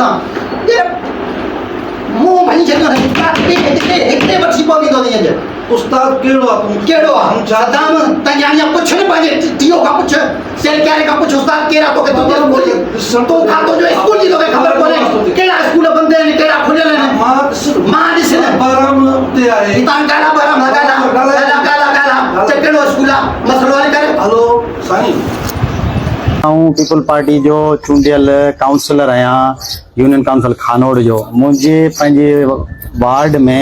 سان منهن ڀڃي ڇڏيندو سائين ڪاٽي هتي هتي وٺي پوندي تو اڄ. استاد ڪهڙو آ تون ڪهڙو آ صدام تنهنجي اڃا پڇ نه پنهنجي ٽي او کان پڇ سيل ڪياري کان پڇ استاد ڪير آ توکي تنهنجي اسڪول جي تو کان تنهنجو اسڪول جي توکي خبر ڪونهي ڪهڙا اسڪول بند آهن ڪهڙا کليل آهن مان ڏس مان ڏس نه بهرام اتي آهي هتان ڳالها بهرام ڳالها ڳالها ڳالها ڳالها چ ڪهڙو اسڪول آ مسئلو حل ڪر هلو سائين. آئون پيپلز پارٽي جو چونڊيل ڪائونسلر آهيان يونين ڪائونسل خانوڙ جو منهنجي پنهنجي وارڊ ۾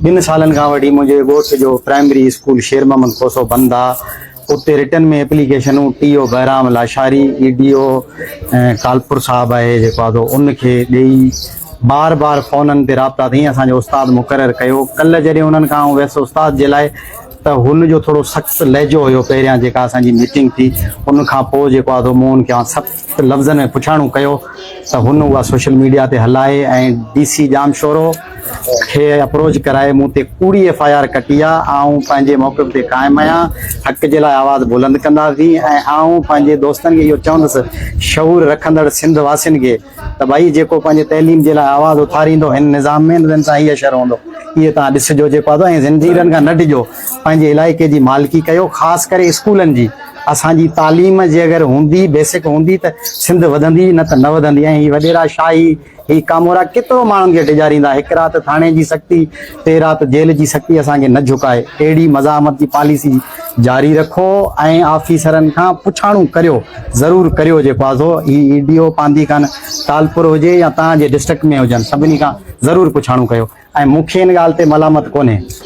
ٻن سالن کان وٺي منهنجي ڳوٺ جو پرائمري اسڪول شير محمد کوسو بند آ اتي written ۾ ايپليڪيشنون T O Bahram Lashari E D O Talpur صاحب آهي جيڪو آ سو ان کي ڏئي بار بار فونن تي رابطا ٿي اسان جو استاد مقرر ڪيو ڪلهه جڏهن انهن کان آئون ويس استاد جي لاء ته هن جو ٿورو سخت لهجو هيو پهريان جيڪا اسان جي ميٽنگ ٿي ان کان پوء جيڪو آ سو مون ان کي سخت لفظن ۾ پڇاڻو ڪيو ته هن اها سوشل ميڊيا تي هلائي ۽ ڊي سي ڄامشورو کي اپروچ ڪرائي مون تي ڪوڙي ايف I R ڪٽي آ آئون پنهنجي موقف تي قائم آهيان حق جي لاء آواز بلند ڪنداسين ۽ آئون پنهنجي دوستن کي اهو چوندس شعور رکندڙ سنڌ واسين کي ته ڀائي جيڪو پنهنجي تعليم جي لاء آواز اٿاريندو هن نظام ۾ تنهن سان هي اشر هوندو اهي توهان ڏسجو جيڪو آهي ۽ زنجيرن کان نه ڊڄو پنهنجي علائقي جي مالڪي ڪيو خاص ڪري اسڪولن جي اسان جي تعليم جي اگر هوندي بيسڪ هوندي ته سنڌ وڌندي نه ته نه وڌندي ۽ هي وڏيرا شاهي هي ڪامورا ڪيترو ماڻهن کي ڊيڄاريندا هڪ رات ٿاڻي جي سختي ٽي رات جيل جي سختي اسان کي نه جهڪائي اهڙي مزاحمت جي پاليسي جاري رکو ۽ آفيسرن کان پڇاڻو ڪريو ضرور ڪريو جيڪو آ سو هي اي ڊي او پانڌي خان ٽالپر هجي يا توهان جي ڊسٽرڪٽ ۾ هجن سڀني کان ضرور پڇاڻو ڪيو ۽ مون کي ان ڳالهه تي ملامت ڪونهي.